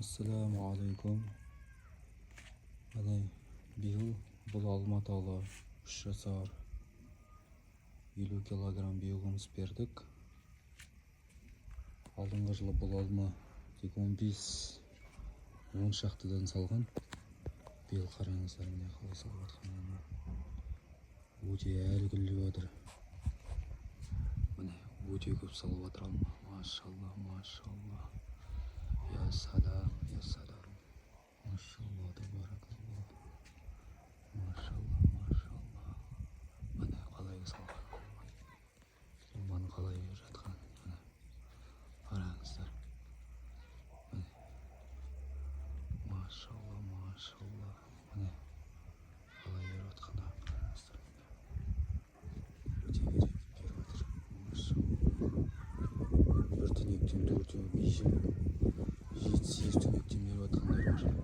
Ассалаумағалейкум! Міне, биыл бұл алма талы 3 жасар, 50 килограмм биогумус бердік. Алдыңғы жылы бұл алма тек 15, 10 шақтыдан салған. Биыл қараңыздар, міне, қалай салып жатқан. Алма өте әлі гүлдеп жатыр. Міне, өте көп салып жатыр алма. Машалла, машалла, я салам, я салам, машалла, табаракалла, машалла, машалла. Міне, қалай салған алма, алманы қалай беріп жатқан, міне, қараңыздар. Міне, машалла, машалла, міне, қалай беріп жатқанын қараңыздар. Өте керемет беріп жатыр, машалла. Бір түнектен төртеу, бесеу, жеті, сегіз түнектен беріп жатқандар бар.